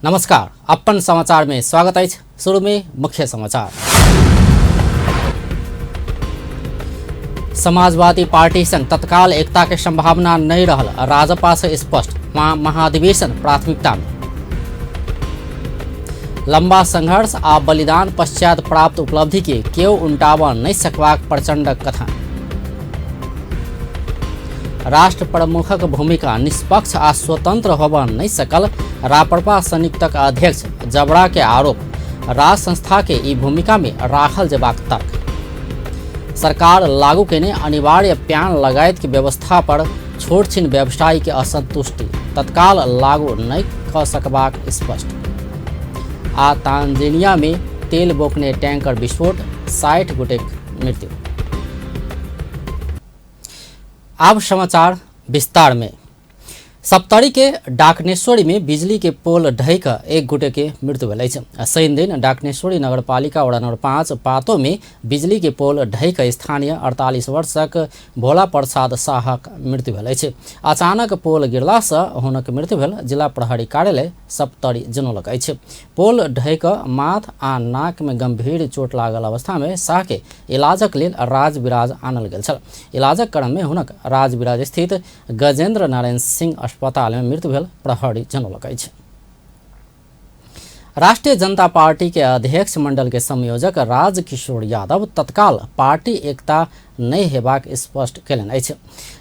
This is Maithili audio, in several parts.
नमस्कार, अपन समाचार में स्वागत अछि। शुरू में मुख्य समाचार। समाजवादी पार्टी संग तत्काल एकता के संभावना नहीं रहल, राजपा से स्पष्ट, महाधिवेशन प्राथमिकता में। लंबा संघर्ष आ बलिदान पश्चात प्राप्त उपलब्धि के केओ उनटाबऽ नहि सकबाक प्रचंडक कथन। राष्ट्र प्रमुखक भूमिका निष्पक्ष आ स्वतंत्र होबऽ नहि सकल, राप्रपा संयुक्तक अध्यक्ष जबरा के आरोप, राज संस्था के ई भूमिका में राखल जेबाक तर्क। सरकार लागू केने अनिवार्य प्यान लगायत के व्यवस्था पर छोट छिन व्यवसायी के असंतुष्टि, तत्काल लागू नहि कऽ सकबाक स्पष्ट। आ तांजानिया में तेल बोकने टैंकर विस्फोट, 60 गोटेक मृत्यु। आब समाचार विस्तार में। सप्तरी के डाकनेश्वरी में बिजली के पोल ढहि कऽ एक गोटे के मृत्यु भेल अछि। शनि दिन डाकनेश्वरी नगरपालिका वडा नंबर 5 पातो में बिजली के पोल ढहि कऽ स्थानीय 48 वर्षक भोला प्रसाद शाहक मृत्यु भेल अछि। अचानक पोल गिरला सँ हुनक मृत्यु भेल जिला प्रहरी कार्यालय सप्तरी जनौलक अछि। पोल ढहि कऽ माथ आ नाक में गंभीर चोट लागल अवस्था में शाह के इलाजक लेल राजविराज आनल गेल छल। इलाजक क्रम में हुनक राजविराज स्थित गजेन्द्र नारायण सिंह अस्पताल में मृत्यु भेल प्रहरी जनौलक अछि। राष्ट्रीय जनता पार्टी के अध्यक्ष मंडल के संयोजक राजकिशोर यादव तत्काल पार्टी एकता नहि हेबाक स्पष्ट केलनि अछि।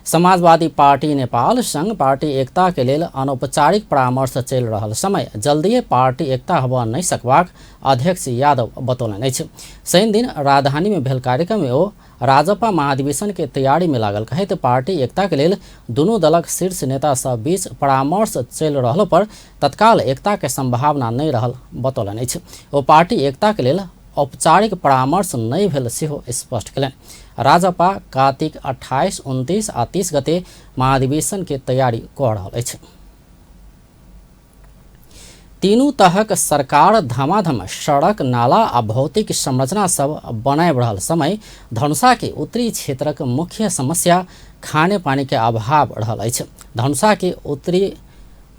समाजवादी पार्टी नेपाल संग पार्टी एकता के लेल अनौपचारिक परामर्श चलि रहल समय जल्दिए पार्टी एकता होबऽ नहि सकबाक अध्यक्ष यादव बतौलनि अछि। शनि दिन राजधानी में भेल कार्यक्रम में ओ राजपा महाधिवेशन के तैयारी में लागल कहैत पार्टी एकता के लेल दुनू दलक शीर्ष नेता सब बीच परामर्श चलि रहलो पर तत्काल एकता के संभावना नहि रहल बतौलनि अछि। ओ पार्टी एकता के लेल औपचारिक परामर्श नहि भेल सेहो स्पष्ट केलनि। राजपा कातिक 28, 29 आ 30 गते महाधिवेशन के तैयारी कऽ रहल अछि। तीनू तहक सरकार धमाधम सड़क, नाला आ भौतिक संरचना सब बनाबि रहल समय धनुषा के उत्तरी क्षेत्रक मुख्य समस्या खाने पानी के अभाव रहल अछि। धनुषा के उत्तरी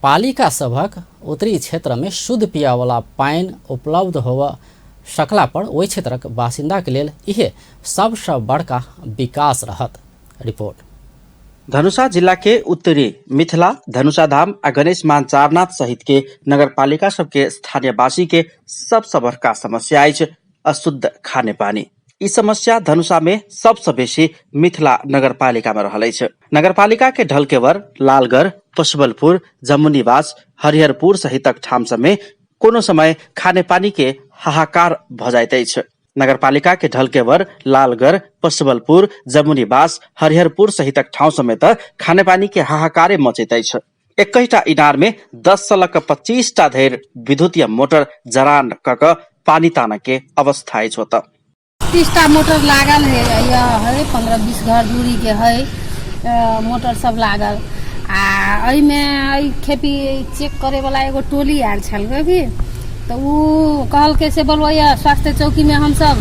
पालिका सभक उत्तरी क्षेत्र में शुद्ध पियावला पानि उपलब्ध होबऽ सकला पर ओहि क्षेत्रक बासिन्दा के लेल इहे सबसँ बड़का विकास रहत। रिपोर्ट। धनुषा जिला के उत्तरी मिथिला, धनुषा धाम आ गणेश मान चारनाथ सहित के नगरपालिका सबके स्थानीयवासी के सबसँ बड़का समस्या अछि अशुद्ध खाने पानी। ई समस्या धनुषा में सबसँ बेसी मिथिला नगरपालिका में रहल अछि। नगरपालिका के ढलकेवर, लालगढ़, पशुबलपुर, जमुनीवास, हरिहरपुर सहितक ठाम सब में कोनो समय खाने पानी के हाहाकार भ जाइत अछि। नगरपालिका के ढलकेवर, लालगढ़, पशुबलपुर, जमुनीवास, हरिहरपुर सहितक ठाउँ समेत खानेपानी के हाहाकारे मचैत अछि। एकहिटा इनार में 10 सँ लऽ कऽ 25 टा धरि विद्युतीय मोटर जरान कऽ कऽ पानी तानऽ के अवस्था अछि ओतऽ। 30टा मोटर लागल है, यह है 15-20 घर दूरी के है मोटर सब लागल। आ एहिमे एहि खेपी चेक करे वाला एगो टोली आयल छल अभी, तऽ ओ कहलकै से बोलबैया स्वास्थ्य चौकीमे हमसब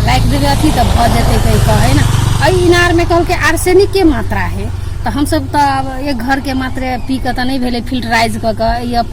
राखि देबै अथी तऽ भऽ जेतै कहि कऽ है ने। एहि इनारमे कहलकै आर्सेनिकके मात्रा है, तऽ हमसब तऽ आब एक घरके मात्रे पी कऽ तऽ नहि भेलै, फिल्टराइज कऽ कऽ यऽ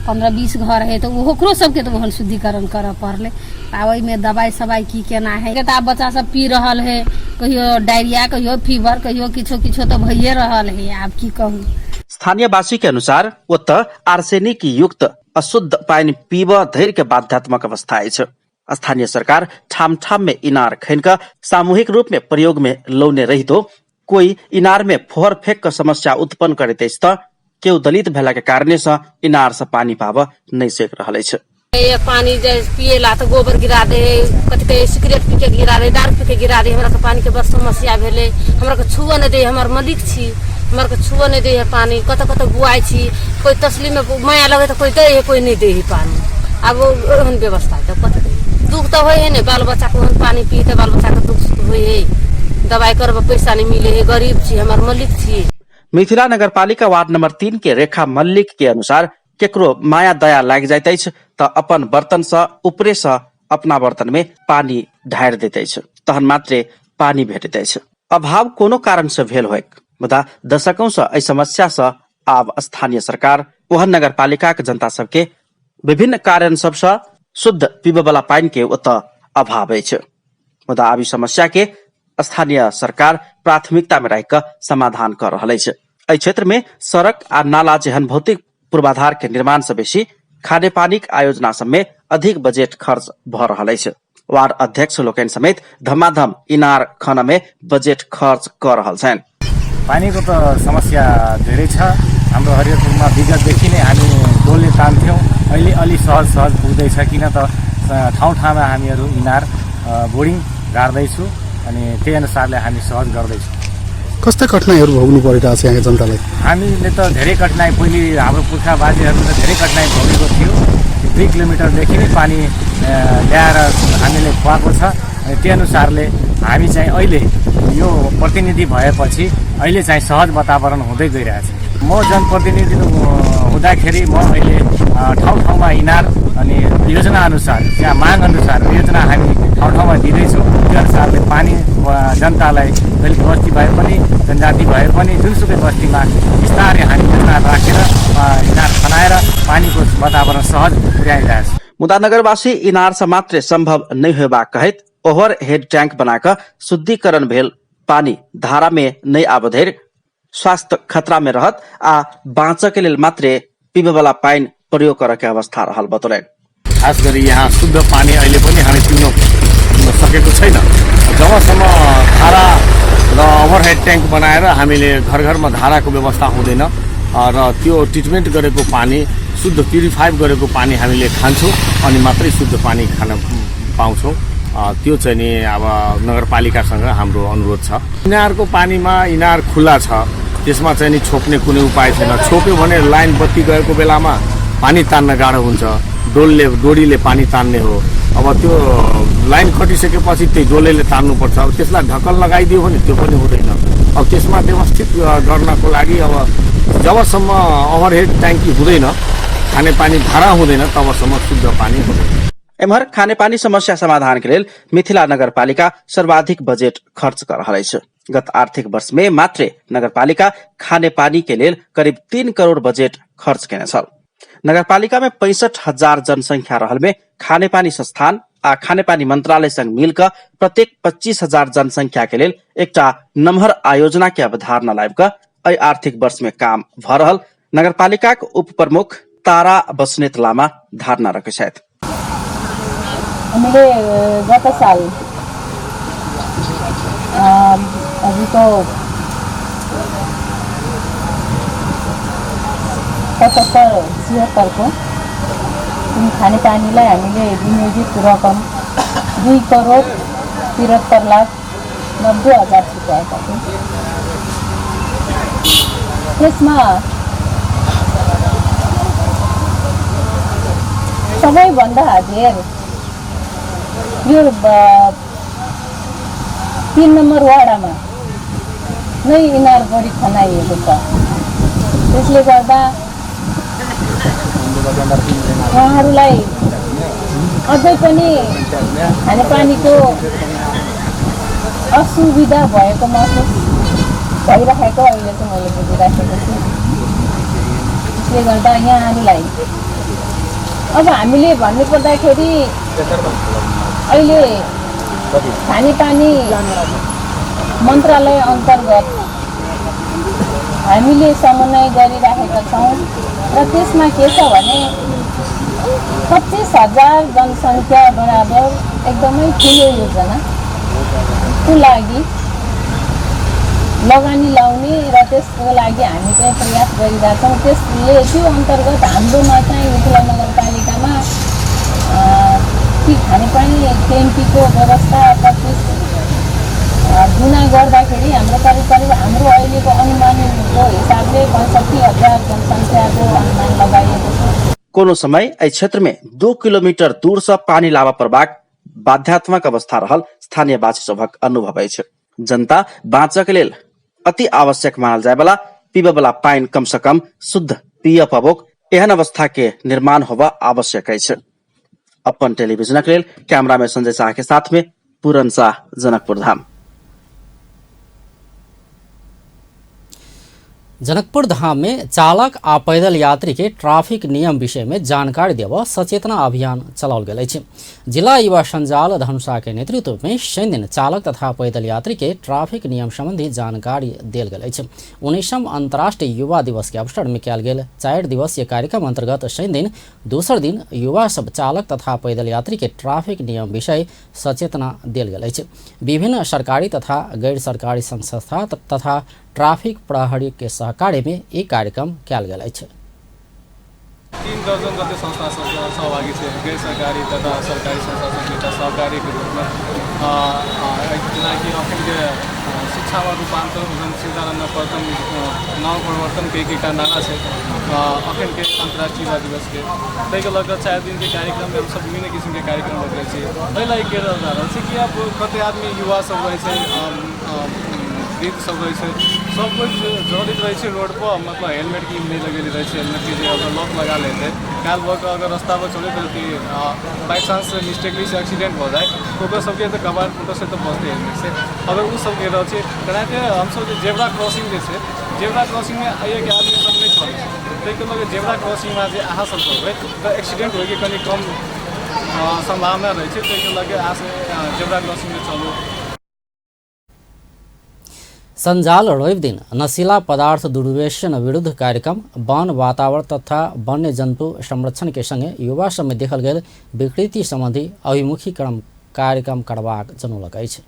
15-20 घर है तऽ ओकरो सबके तऽ ओहन शुद्धिकरण करऽ पड़लै। आब एहिमे दबाइ सबाइ की केना है, तऽ आब बच्चा सब पी रहल है, कहियो डायरिया, कहियो फीवर, कहियो किछो किछो तऽ भइए रहल है, आब की कहू। स्थानीयवासी के अनुसार ओतऽ आर्सेनिक युक्त अशुद्ध पानि पीबऽ धरि के बाध्यात्मक अवस्था अछि। स्थानीय सरकार ठाम ठाम में इनार खनि कऽ सामूहिक रूप में प्रयोग में लौने रहितो कोई इनार में फोहर फेंक कऽ समस्या उत्पन्न करैत अछि तऽ केओ दलित भेला के कारणे सँ इनार सँ पानि पाबऽ नहि सकि रहल अछि। ये पानी जे पिएला तऽ गोबर गिरा दे है, कथी कहै सिगरेट पी के गिरा दे, दारू पी के गिरा दे। हमरा के पानी के बड़ समस्या भेलै, हमरा के छुअ नहि दे, हमर मालिक छी, हमरा के छुअ नहि दे है पानी। कतऽ कतऽ बुआइ छी, कोइ तसली में माया लगे तऽ कोइ दै है, कोइ नहि दै है पानी। आब ओहन व्यवस्था है तऽ कथी दै, दुख तऽ होइ है ने, बाल बच्चा के ओहन पानी पी तऽ बाल बच्चा के दुख सुख होइ है। दवाइ करबै पैसा नहि मिले है, गरीब छी, हमर मालिक छी। मिथिला नगरपालिका वार्ड नंबर 3 के रेखा मल्लिक के अनुसार केकरो माया दया लागि जाइत अछि तऽ अपन बर्तन सँ ऊपरे सँ अपना बर्तन में पानी ढारि दैत अछि, तहन मात्रे पानी भेटैत अछि। अभाव कोनो कारण सँ भेल होइक, मुदा दशकों सँ एहि समस्या सँ आब स्थानीय सरकार ओहन नगरपालिकाक जनता सबके विभिन्न कारण सबसँ शुद्ध पीबय पानि के ओतऽ अभाव अछि। मुदा आब ई समस्या के स्थानीय सरकार प्राथमिकता में राखि कऽ समाधान कऽ रहल अछि। एहि क्षेत्र में सड़क आ नाला जेहन भौतिक पूर्वाधार के निर्माण से बेसी खानेपानीक आयोजना सब में अधिक बजट खर्च भऽ रहल अछि। वार्ड अध्यक्ष लोकनि समेत धमाधम इनार खनऽ में बजट खर्च कऽ रहल छनि। पानीको त समस्या धेरै छ। हाम्रो हरिहरपुरमा विगतदेखि नै हामी डोलले तान्थ्यौँ, अहिले अलि सहज सहज पुग्दैछ। किन त ठाउँ ठाउँमा हामीहरू इनार बोरिङ गाड्दैछु अनि त्यही अनुसारले हामी सहज गर्दैछौँ। कस्ता कठिनाइहरू भोग्नु परिरहेको छ यहाँको जनतालाई? हामीले त धेरै कठिनाइ, पहिले हाम्रो पुर्खा बाजेहरूले त धेरै कठिनाइ भोगेको थियो। 2 किलोमिटरदेखि नै पानी ल्याएर हामीले खुवाएको छ। अनि त्यही अनुसारले हामी चाहिँ अहिले यो प्रतिनिधि भएपछि अहिले चाहिँ सहज वातावरण हुँदै गइरहेछ। म जनप्रतिनिधि हुँदाखेरि म अहिले ठाउँ ठाउँमा इनार अनि योजना अनुसार त्यहाँ माग अनुसार योजना हामी ठाउँ ठाउँमा दिँदैछौँ। त्यो अनुसारले पानी जनतालाई दलित बस्ती भए पनि जनजाति भए पनि जुनसुकै बस्तीमा बिस्तारै हामी योजना राखेर इनार खनाएर पानीको वातावरण सहज पुर्याइरहेछ। मुदा नगरवासी इनार से मात्रे संभव नहि होयबाक कहैत ओवर हेड टैंक बना कऽ शुद्धिकरण भेल पानी धारा में नहि आबऽ धरि स्वास्थ्य खतरा में रहत आ बाँचऽ के लेल मात्रे पीबय वाला पानि प्रयोग करऽ के अवस्था रहल बतौलनि। खास गरी यहाँ शुद्ध पानी अहिले पनि हामी पिउन सकेको छैन। जबसम्म धारा र ओभरहेड ट्याङ्क बनाएर हामीले घर घरमा धाराको व्यवस्था हुँदैन र त्यो ट्रिटमेन्ट गरेको पानी, शुद्ध प्युरिफाई गरेको पानी हामीले खान्छौँ अनि मात्रै शुद्ध पानी खान पाउँछौँ। त्यो चाहिँ नि अब नगरपालिकासँग हाम्रो अनुरोध छ। इनारको पानीमा इनार खुल्ला छ, त्यसमा चाहिँ नि छोप्ने कुनै उपाय छैन। छोप्यो भने लाइन बत्ती गएको बेलामा पानी तान्न गाह्रो हुन्छ। डोलले डोरीले पानी तान्ने हो। अब त्यो लाइन कटिसकेपछि त्यही डोलेले तान्नुपर्छ। अब त्यसलाई ढक्कन लगाइदियो भने त्यो पनि हुँदैन। अब त्यसमा व्यवस्थित गर्नको लागि अब जबसम्म ओभरहेड ट्याङ्की हुँदैन, खानेपानी धारा हुँदैन, तबसम्म शुद्ध पानी हुँदैन। एम्हर खानेपानी समस्या समाधान के लेल मिथिला नगरपालिका सर्वाधिक बजेट खर्च कर रहल अछि। गत आर्थिक वर्ष में मात्रे नगरपालिका खानेपानी के लेल करीब 3 करोड़ बजेट खर्च केने छल। नगरपालिका में 65,000 जनसंख्या रहल में खानेपानी संस्थान आ खानेपानी मंत्रालय संग मिल कऽ प्रत्येक 25,000 जनसंख्या के लेल एकटा नमहर आयोजना के अवधारणा लाबि कऽ एहि आर्थिक वर्ष में काम भऽ रहल नगरपालिकाक उप प्रमुख तारा बस्नेत लामा धारणा रखै छथि। हामीले गत साल हजुरको 75-76 को जुन खानेपानीलाई हामीले विनियोजित रकम 2,73,90,000 छुट्याएका थियौँ। त्यसमा सबैभन्दा धेर यो 3 नम्बर वाडामा नै इनार बढी खनाइएको छ। त्यसले गर्दा उहाँहरूलाई अझै पनि खानेपानीको असुविधा भएको महसुस भइरहेको अहिले चाहिँ मैले बुझिराखेको छु। त्यसले गर्दा यहाँहरूलाई अब हामीले भन्नुपर्दाखेरि अहिले खानेपानी मन्त्रालय अन्तर्गत हामीले समन्वय गरिराखेका छौँ र त्यसमा के छ भने 25,000 जनसङ्ख्या बराबर एकदमै ठुलो योजनाको लागि लगानी लाउने र त्यसको लागि हामी चाहिँ प्रयास गरिरहेछौँ। त्यसले त्यो अन्तर्गत हाम्रोमा चाहिँ मिथिला नगरपालिकामा ती खानेपानी ट्याङ्कीको व्यवस्था 25 गुणा गर्दाखेरि हाम्रो करिब करिब हाम्रो अहिलेको अनुमानको हिसाबले 65,000 जनसङ्ख्याको अनुमान लगाइएको छ। कोनो समय एहि क्षेत्र में 2 किलोमीटर दूर से पानी लाबऽ पड़बाक बाध्यात्मक अवस्था रहल स्थानीयवासी सभक अनुभव अछि। जनता बाँचऽ के लेल अति आवश्यक मानल जाय वाला पीबऽ वाला पानि कम से कम शुद्ध पिय पबोक एहन अवस्था के निर्माण होबऽ आवश्यक अछि। अपन टेलीविजनक लेल कैमरा में संजय शाह के साथ में पूरन शाह, जनकपुर धाम। जनकपुर धाम में चालक आ पैदल यात्री के ट्रैफिक नियम विषय में जानकारी देव सचेतना अभियान चलाओल गेल अछि। जिला युवा संजाल धनुषा के नेतृत्व में शनि दिन चालक तथा पैदल यात्री के ट्रैफिक नियम संबंधी जानकारी देल गेल अछि। 19म अंतर्राष्ट्रीय युवा दिवस के अवसर में कयल गेल 4 दिवसीय कार्यक्रम अंतर्गत शनि दिन दोसर दिन युवा सब चालक तथा पैदल यात्री के ट्रैफिक नियम विषय सचेतना देल गेल अछि। विभिन्न सरकारी तथा गैर सरकारी संघ संस्था तथा ट्रैफिक प्रहरी के सहकार्य में ई कार्यक्रम कयल गेल अछि। 3 दर्जन जति संस्था सहभागी छै, गैर सरकारी तथा सरकारी संस्था सबके सहकार्यके रूपमे, जेनाकि अखनके शिक्षामा रूपान्तरण उद्यमशीलता प्रथम नव परिवर्तन के एकटा नारा छै अखनके अन्तर्राष्ट्रीय युवा दिवसके। ताहिके लऽ कऽ 4 दिनके कार्यक्रममे हमसब विभिन्न किसिमके कार्यक्रम रखने छी। एहि लागि के जा रहल छै कि आब कते आदमी युवा सब रहै छै, वृद्ध सब रहै छै, सब कुछ जड़ित रहै छै रोड पर, मतलब हेलमेट की नहि लगेले रहै छै, हेलमेट के जे अगर लॉक लगा लेतै काल्हि भऽ कऽ अगर रास्ता पर चलैत रहतै बाई चांस मिस्टेकली से एक्सीडेंट भऽ जाए तऽ ओकर सबके तऽ कबाड़ फूटऽ से तऽ बचतै हेलमेट से। अगर ओ सबके रहल छै तेनाहिते हमसब जे जेब्रा क्रॉसिंग जे छै, जेब्रा क्रॉसिंगमे आइके आदमी सब नहि चलै छै, ताहिके लऽ कऽ जेब्रा क्रॉसिंगमे जे अहाँ सब चलबै तऽ एक्सीडेंट होइके कनि कम सम्भावना रहै छै, ताहिके लऽ कऽ अहाँ सब जेब्रा क्रॉसिंगमे चलू। संजाल रवि दिन नशीला पदार्थ दुर्व्यसन विरुद्ध कार्यक्रम वन वातावरण तथा वन्य जन्तु संरक्षण के संगे युवा सब में देखल गेल विकृति संबंधी अभिमुखीकरण कार्यक्रम करबाक जनौलक अछि।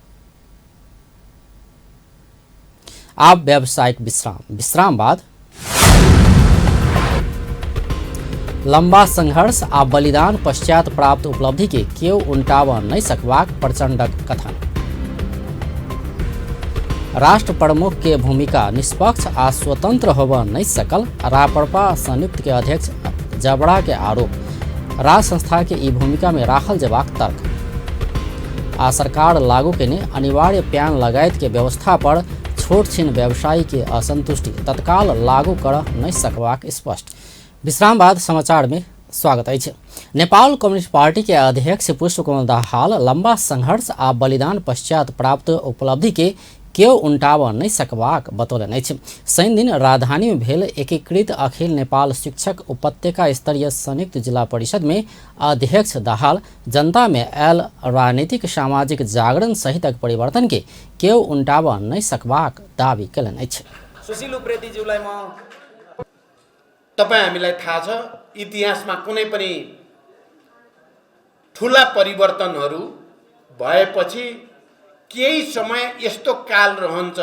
आब व्यावसायिक विश्राम, विश्राम बाद लंबा संघर्ष आ बलिदान पश्चात प्राप्त उपलब्धि के केओ उनटाव नहीं सकबाक प्रचंडक कथन। राष्ट्र प्रमुख के भूमिका निष्पक्ष आ स्वतंत्र होब नहीं सकल राप्रपा संयुक्त के अध्यक्ष जबड़ा के आरोप। राज संस्था के ई भूमिका में राखल जेबाक तर्क आ सरकार लागू केने अनिवार्य प्यान लगायत के व्यवस्था पर छोट छिन व्यवसायी के असंतुष्टि तत्काल लागू कर नहीं सकबाक स्पष्ट। विश्राम बाद समाचार में स्वागत अछि। नेपाल कम्युनिस्ट पार्टी के अध्यक्ष पुष्पकमल दाहाल लंबा संघर्ष आ बलिदान पश्चात प्राप्त उपलब्धि के केओ उनटाव नहीं सकबाक बतौलनि अछि। शनि दिन राजधानी में भेल एकीकृत अखिल नेपाल शिक्षक उपत्यका स्तरीय संयुक्त जिला परिषद में अध्यक्ष दाहाल जनता में आयल राजनीतिक सामाजिक जागरण सहितक परिवर्तन के केओ उनटाव नहीं सकबाक दावी कयलनि अछि। सुशील उप्रेतीज्यूलाई म तपाईँ हामीलाई थाहा छ इतिहासमा कुनै पनि ठुला परिवर्तनहरू भएपछि केही समय यस्तो काल रहन्छ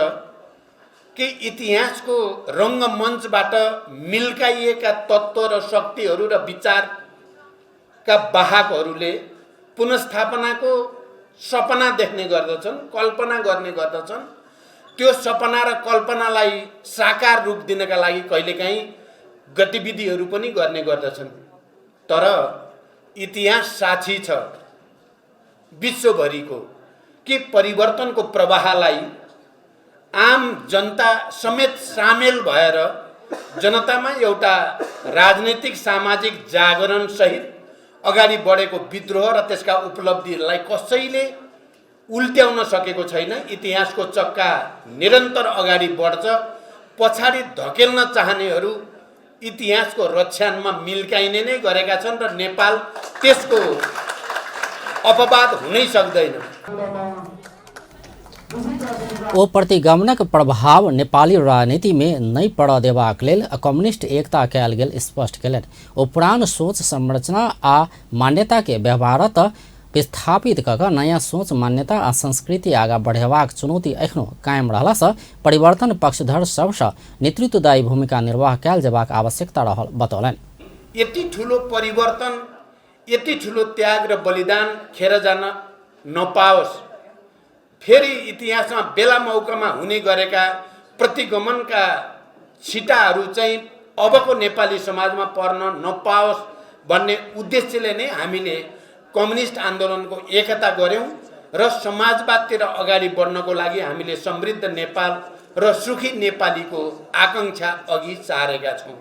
कि इतिहासको रङ्गमञ्चबाट मिल्काइएका तत्त्व र शक्तिहरू र विचारका वाहकहरूले पुनर्स्थापनाको सपना देख्ने गर्दछन्, कल्पना गर्ने गर्दछन्। त्यो सपना र कल्पनालाई साकार रूप दिनका लागि कहिलेकाहीँ गतिविधिहरू पनि गर्ने गर्दछन्। तर इतिहास साक्षी छ विश्वभरिको कि परिवर्तनको प्रवाहलाई आम जनता समेत सामेल भएर जनतामा एउटा राजनीतिक सामाजिक जागरण सहित अगाडि बढेको विद्रोह र त्यसका उपलब्धिहरूलाई कसैले उल्ट्याउन सकेको छैन। इतिहासको चक्का निरन्तर अगाडि बढ्छ। पछाडि धकेल्न चाहनेहरू इतिहासको रक्षानमा मिल्काइने नै गरेका छन् र नेपाल त्यसको अपवाद हुनै सक्दैन। ओ प्रतिगमनक प्रभाव नेपाली राजनीति में नहीं पड़ देबाक लेल कम्युनिस्ट एकता कयल गेल स्पष्ट कयलनि। ओ पुरान सोच संरचना आ मान्यता के व्यवहारत विस्थापित कऽ कऽ नयाँ सोच मान्यता आ संस्कृति आगाँ बढ़ेबाक चुनौती एखनो कायम रहलासँ परिवर्तन पक्षधर सबसँ नेतृत्वदायी भूमिका निर्वाह कयल जेबाक आवश्यकता रहल बतौलनि। यति ठुलो परिवर्तन, यति ठुलो त्याग र बलिदान खेर जान नपाओस्, फेरि इतिहासमा बेला मौकामा हुने गरेका प्रतिगमनका छिटाहरू चाहिँ अबको नेपाली समाजमा पर्न नपाओस् भन्ने उद्देश्यले नै हामीले कम्युनिस्ट आन्दोलनको एकता गऱ्यौँ र समाजवादतिर अगाडि बढ्नको लागि हामीले समृद्ध नेपाल र सुखी नेपालीको आकाङ्क्षा अघि सारेका छौँ।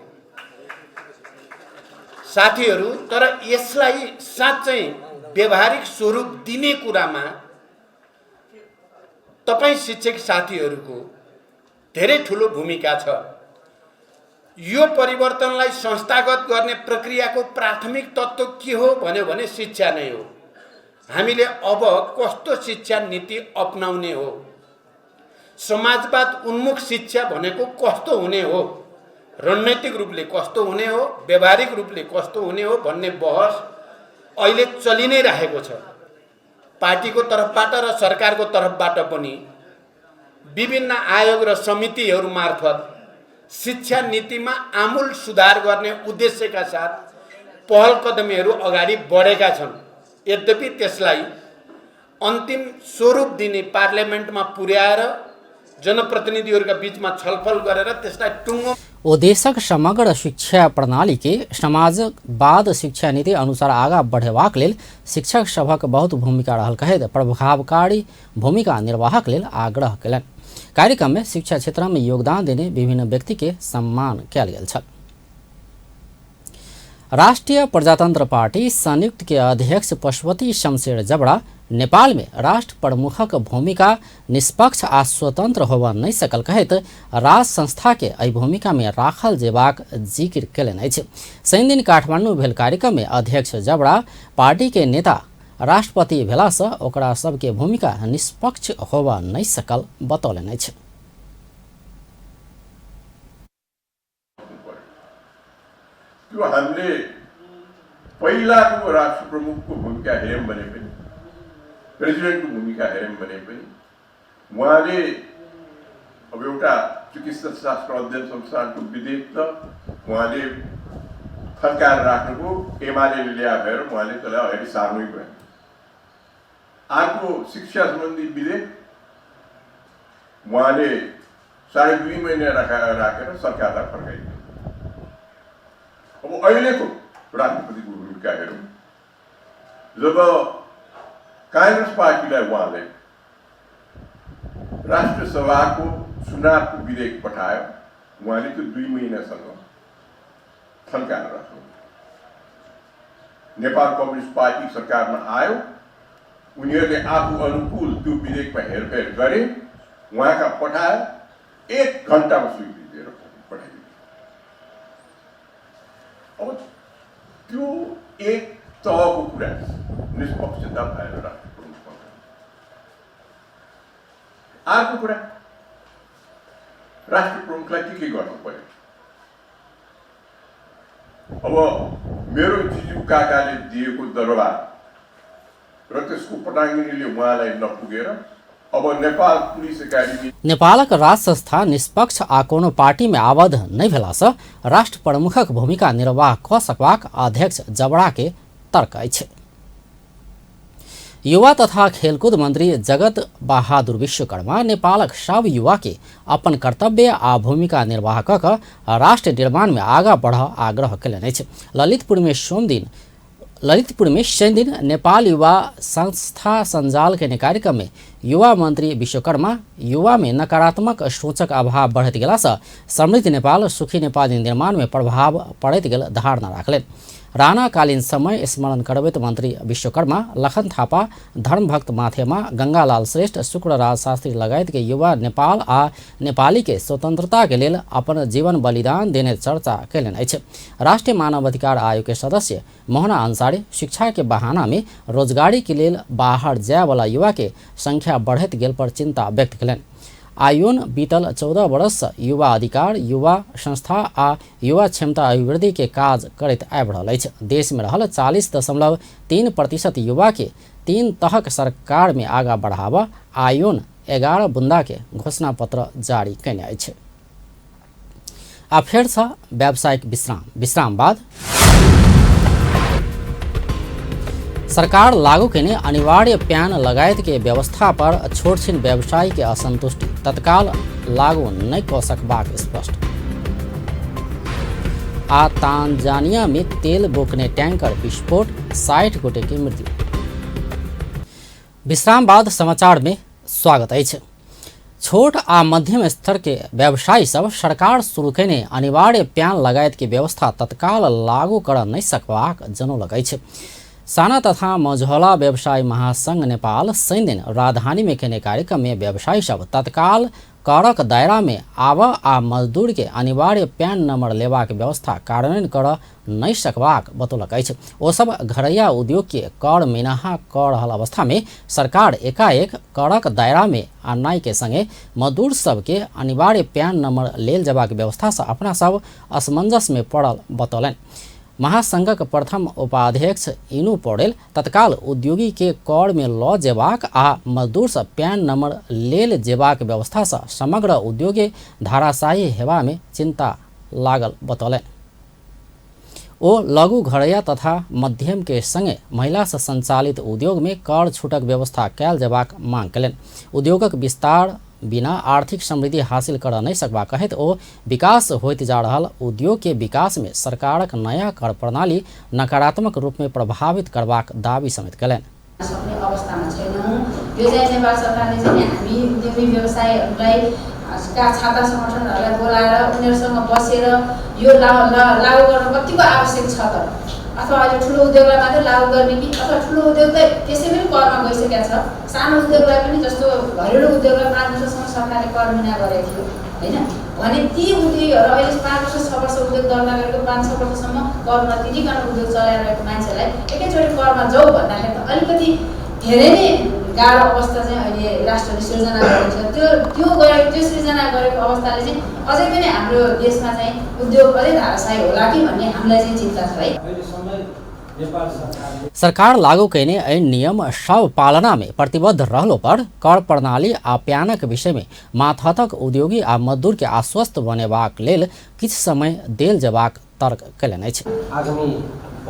साथीहरू, तर यसलाई साँच्चै व्यवहारिक स्वरूप दिने कुरामा तपाईँ शिक्षक साथीहरूको धेरै ठुलो भूमिका छ। यो परिवर्तनलाई संस्थागत गर्ने प्रक्रियाको प्राथमिक तत्त्व के हो भन्यो भने शिक्षा नै हो। हामीले अब कस्तो शिक्षा नीति अपनाउने हो, समाजवाद उन्मुख शिक्षा भनेको कस्तो हुने हो, रणनैतिक रूपले कस्तो हुने हो, व्यावहारिक रूपले कस्तो हुने हो भन्ने बहस अहिले चलि नै रहेको छ। पार्टीको तर्फबाट र सरकारको तर्फबाट पनि विभिन्न आयोग र समितिहरू मार्फत शिक्षा नीतिमा आमूल सुधार गर्ने उद्देश्यका साथ पहल कदमीहरू अगाडि बढेका छन्। यद्यपि त्यसलाई अन्तिम स्वरूप दिने पार्लियामेन्टमा पुर्याएर जनप्रतिनिधिहरूका बीचमा छलफल गरेर त्यसलाई टुङ्गो ओ देशक समग्र शिक्षा प्रणाली के समाजवाद शिक्षा नीति अनुसार आगा बढ़ेबाक लेल शिक्षक सभक बहुत भूमिका रहल कहैत प्रभावकारी भूमिका निर्वाहक लेल आग्रह कयलनि। कार्यक्रम में शिक्षा क्षेत्र में योगदान देने विभिन्न व्यक्ति के सम्मान कयल गेल छल। राष्ट्रिय प्रजातंत्र पार्टी संयुक्त के अध्यक्ष पशुपति शमशेर जबड़ा नेपाल में राष्ट्र प्रमुखक भूमिका निष्पक्ष आ स्वतंत्र होबय नहि सकल कहैत राज संस्था के एहि भूमिका में राखल जेबाक जिक्र कयलनि अछि। शनिदिन काठमांडू भेल कार्यक्रम में अध्यक्ष जबड़ा पार्टी के नेता राष्ट्रपति भेलासँ ओकरा सबके भूमिका निष्पक्ष होबय नहि सकल बतौलनि अछि। त्यो हामीले पहिलाको राष्ट्र प्रमुखको भूमिका हेऱ्यौँ भने पनि, प्रेसिडेन्टको भूमिका हेऱ्यौँ भने पनि उहाँले अब एउटा चिकित्सा शास्त्र अध्ययन संस्थानको विधेयक त उहाँले थन्काएर राख्नुभयो, एमाले ल्याए भएर उहाँले त्यसलाई अगाडि सार्नै भयो। अर्को शिक्षा सम्बन्धी विधेयक उहाँले 2.5 महिना राखेर सरकारलाई फर्काइदियो। अब अहिलेको राष्ट्रपतिको भूमिका हेरौँ, जब काङ्ग्रेस पार्टीलाई उहाँले राष्ट्रसभाको चुनावको विधेयक पठायो, उहाँले त्यो 2 महिनासँग थन्काएर राख्नु। नेपाल कम्युनिस्ट पार्टी सरकारमा आयो, उनीहरूले आफू अनुकूल त्यो विधेयकमा हेरफेर गरे, उहाँका पठायो, 1 घन्टामा स्वीकृति दिएर पठाइदियो। अब त्यो एक तहको कुरा निष्पक्षता भएर राष्ट्र प्रमुखमा। अर्को कुरा राष्ट्र प्रमुखलाई के गर्नु पर्यो? अब मेरो जिजु काकाले दिएको दरबार र त्यसको पटाङ्गिनीले उहाँलाई नपुगेर अब नेपाल पुलिस एकाडेमी नेपालक राज संस्था निष्पक्ष आ कोनो पार्टी में आबद्ध नहि भेलासँ राष्ट्र प्रमुखक भूमिका निर्वाह कऽ सकबाक अध्यक्ष जबड़ा के तर्क अछि। युवा तथा खेलकूद मंत्री जगत बहादुर विश्वकर्मा नेपालक सब युवा के अपन कर्तव्य आ भूमिका निर्वाह कऽ कऽ राष्ट्र निर्माण में आगा बढ़ आग्रह कयलनि अछि। ललितपुर में शनिदिन नेपाल युवा संस्था संजाल के कार्यक्रम में युवा मंत्री विश्वकर्मा युवा में नकारात्मक सोचक अभाव बढ़ैत गेलासँ समृद्ध नेपाल सुखी नेपाल निर्माण में प्रभाव पड़ैत गेल धारणा राखलनि। राणाकालीन समय स्मरण करबैत मंत्री विश्वकर्मा लखन थापा, धर्मभक्त माथेमा, गंगालाल श्रेष्ठ, शुक्रराज शास्त्री लगायत के युवा नेपाल आ नेपाली के स्वतंत्रता के लेल अपन जीवन बलिदान देने चर्चा कयलनि अछि। राष्ट्रीय मानवाधिकार आयोग के सदस्य मोहना अंसारी शिक्षा के बहाना में रोजगारी के लेल बाहर जाय वाला युवा के संख्या बढ़ैत गेल पर चिंता व्यक्त कयलनि। आयोन बीतल 14 वर्ष युवा अधिकार, युवा संस्था आ युवा क्षमता अभिवृद्धि के काज करैत आबि रहल अछि। देश में रहल 40.3% युवा के 3 तहक सरकार में आगा बढ़ावा आयोन 11 बुंदा के घोषणा पत्र जारी कयने अछि। आ फेर छ व्यावसायिक विश्राम। विश्राम बाद सरकार लागू केने अनिवार्य प्यान लगायत के व्यवस्था पर छोटछिन व्यवसायी के असंतुष्टि, तत्काल लागू नहि कऽ सकबाक स्पष्ट। आ तांजानिया में तेल बोकने टैंकर विस्फोट, 60 गोटे के मृत्यु। विश्राम बाद समाचार में स्वागत अछि। छोट आ मध्यम स्तर के व्यवसायी सब सरकार शुरू केने अनिवार्य प्यान लगायत के व्यवस्था तत्काल लागू कर नहि सकबाक जनौलक अछि। साना तथा मझौला व्यवसाय महासंघ नेपाल शनिदिन राजधानी में केने कार्यक्रम में व्यवसायी सब तत्काल करक दायरा में आब आ मजदूर के अनिवार्य पैन नंबर लेबाक व्यवस्था कार्यान्वयन कर नहि सकबाक बतौलक अछि। ओ सब घरैया उद्योग के कर मिनाहा कऽ रहल अवस्था में सरकार एकाएक करक दायरा में आननाइ के संगे मजदूर सबके अनिवार्य पैन नंबर लेल जेबाक व्यवस्था से अपना सब असमंजस में पड़ल बतौलनि। महासंघक प्रथम उपाध्यक्ष इनू पौडेल तत्काल उद्योगी के कर में लऽ जेबाक आ मजदूर से पैन नंबर लेल जेबाक व्यवस्था से समग्र उद्योगे धाराशायी हेबा में चिंता लागल बतौलनि। ओ लघु घरैया तथा मध्यम के संगे महिला से संचालित उद्योग में कर छूटक व्यवस्था कयल जेबाक मांग कयलनि। उद्योगक विस्तार बिना आर्थिक समृद्धि हासिल कर नहीं सकबा कहैत ओ विकास होइत जा रहल उद्योग के विकास में सरकारक नया कर प्रणाली नकारात्मक रूप में प्रभावित करबाक दावी समेत कयलनि। सक्ने अवस्थामा छैनौँ। यो चाहिँ नेपाल सरकारले चाहिँ हामी उद्यमी व्यवसायीहरूलाई का छाता संगठनहरूलाई बोलाएर उनीहरूसँग बसेर यो लागू गर्न कतिको आवश्यक छ त, अथवा अहिले ठुलो उद्योगलाई मात्रै लागू गर्ने कि अथवा ठुलो उद्योग त त्यसै पनि करमा गइसकेको छ, सानो उद्योगलाई पनि जस्तो घरेलु उद्योगलाई 5 वर्षसम्म सरकारले कर मिना गरेको थियो होइन भने ती उद्योगहरू अहिले 5 वर्ष 6 वर्ष उद्योग दर्ता गरेको 5-6 वर्षसम्म कर नतिरिकन उद्योग चलाइरहेको मान्छेलाई एकैचोटि करमा जाऊ भन्दाखेरि त अलिकति धेरै नै गाह्रो अवस्था चाहिँ अहिले राष्ट्रले सिर्जना गरेको छ। त्यो त्यो गरेको त्यो सिर्जना गरेको अवस्थाले चाहिँ अझै पनि हाम्रो देशमा चाहिँ उद्योग अझै धाराशायी होला कि भन्ने हामीलाई चाहिँ चिन्ता छ है। सरकार लागू कयने एहि नियम सब पालना में प्रतिबद्ध रहलो पर कर प्रणाली आ प्यानक विषय में मातहतक उद्योगी आ मजदूर के आश्वस्त बनेबाक लेल किछु समय देल जेबाक तर्क कयलनि अछि।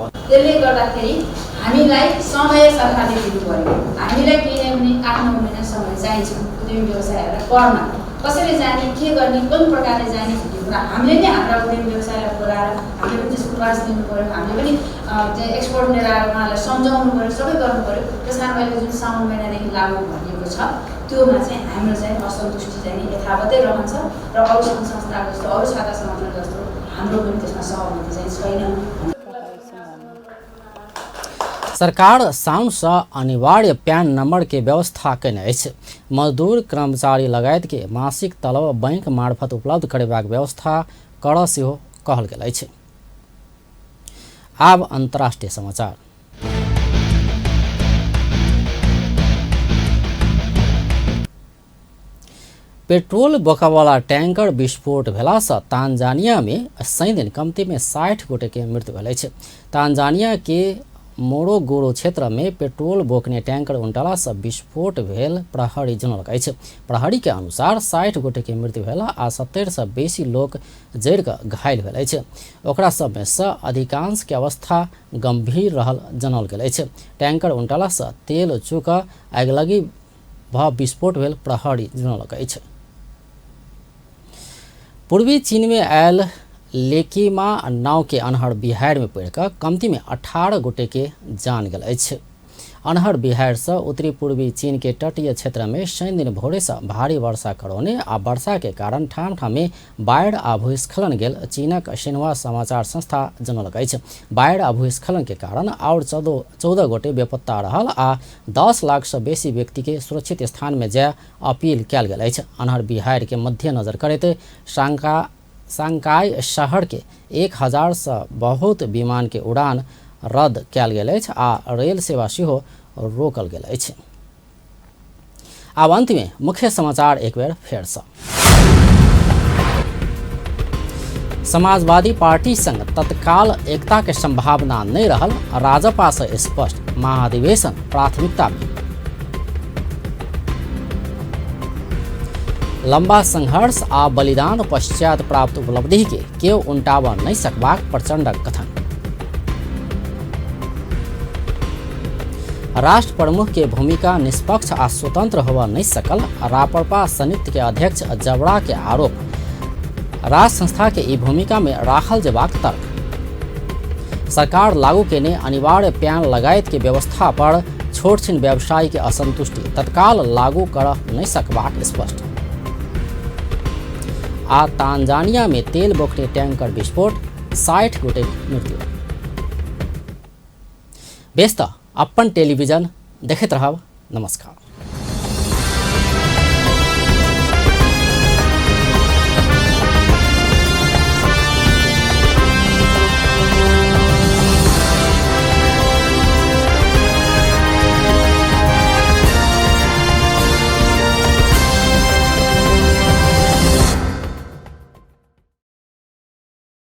त्यसले गर्दाखेरि हामीलाई समय सरकारले दिनु पर्यो। हामीलाई केही न भने 8-9 महिना समय चाहिन्छ उद्यमी व्यवसायहरूलाई करमा कसरी जाने, के गर्ने, कुन प्रकारले जाने भन्ने कुरा हामीले नै हाम्रा उद्यमी व्यवसायलाई बोलाएर हामीले पनि त्यसको क्लास दिनु पर्यो, हामीले पनि त्यो एक्सपर्ट लिएर आएर उहाँहरूलाई सम्झाउनु पर्यो, सबै गर्नु पर्यो। त्यस कारण अहिले जुन साउन महिनादेखि लागू भनिएको छ त्योमा चाहिँ हाम्रो चाहिँ असन्तुष्टि चाहिँ यथावतै रहन्छ र अरू सङ्घ संस्थाको जस्तो अरू छाता सङ्गठन जस्तो हाम्रो पनि त्यसमा सहमति चाहिँ छैन। सरकार साउन से अनिवार्य पैन नंबर के व्यवस्था कयने अछि। मजदूर कर्मचारी लगायत के मासिक तलब बैंक मार्फत उपलब्ध करेबाक व्यवस्था कर सेहो कहल गेल अछि। आब अंतर्राष्ट्रीय समाचार। पेट्रोल बोकावाला टैंकर विस्फोट भेलासँ तांजानिया में शनि दिन कमती में 60 गोटे के मृत्यु भेल अछि। तांजानिया के मोरोगोरो क्षेत्र में पेट्रोल बोकने टैंकर उनटला से विस्फोट भेल प्रहरी जनौलक अछि। प्रहरी के अनुसार 60 गोटे के मृत्यु भेल आ 70 से बेसी लोक जरि कऽ घायल भेल अछि। ओकरा सब में से अधिकांश के अवस्था गंभीर रहल जनौल गेल अछि। टैंकर उनटला से तेल चूक आगिलगी भ विस्फोट भेल प्रहरी जनौलक अछि। पूर्वी चीन में आयल लेकीमा नाव के अन्हर बिहार में पड़िकऽ कमती में 18 गोटे के जान गेल अछि। अन्हर बिहार से उत्तरी पूर्वी चीन के तटीय क्षेत्र में शनि दिन भोरे से भारी वर्षा करौने आ वर्षा के कारण ठाम ठाम में बाढ़ि आ भूस्खलन गेल चीनक शिन्हुआ समाचार संस्था जनौलक अछि। बाढ़ि आ भूस्खलन के कारण और 14 गोटे बेपत्ता रहल आ 10 लाख से बेसी व्यक्ति के सुरक्षित स्थान में जाय अपील कयल गेल अछि। अन्हर बिहार के मध्यनजर करैत शंघाई शहर के 1000 से बहुत विमान के उड़ान रद्द कयल गेल अछि आ रेल सेवा सेहो रोकल गेल अछि। आब अंत में मुख्य समाचार एक बेर फेरसँ। समाजवादी पार्टी संग तत्काल एकता के संभावना नहीं रहल राजपा से स्पष्ट, महाधिवेशन प्राथमिकता में। लंबा संघर्ष आ बलिदान पश्चात प्राप्त उपलब्धि के केओ उनटाब नहीं सकबाक प्रचंडक कथन। राष्ट्र प्रमुख के भूमिका निष्पक्ष आ स्वतंत्र होवा नहीं सकल रापरपा संयुक्त के अध्यक्ष जबड़ा के आरोप। राष्ट्र संस्था के ई भूमिका में राखल जेबाक तर्क। सरकार लागू केने अनिवार्य प्यान लगायत के व्यवस्था पर छोट छिन व्यवसायी के असंतुष्टि, तत्काल लागू कर नहीं सकबाक स्पष्ट। आ तांजानिया में तेल बोकने टैंकर विस्फोट, 60 गोटे मृत्यु। बेस त अपन टेलीविजन देखैत रहब। नमस्कार।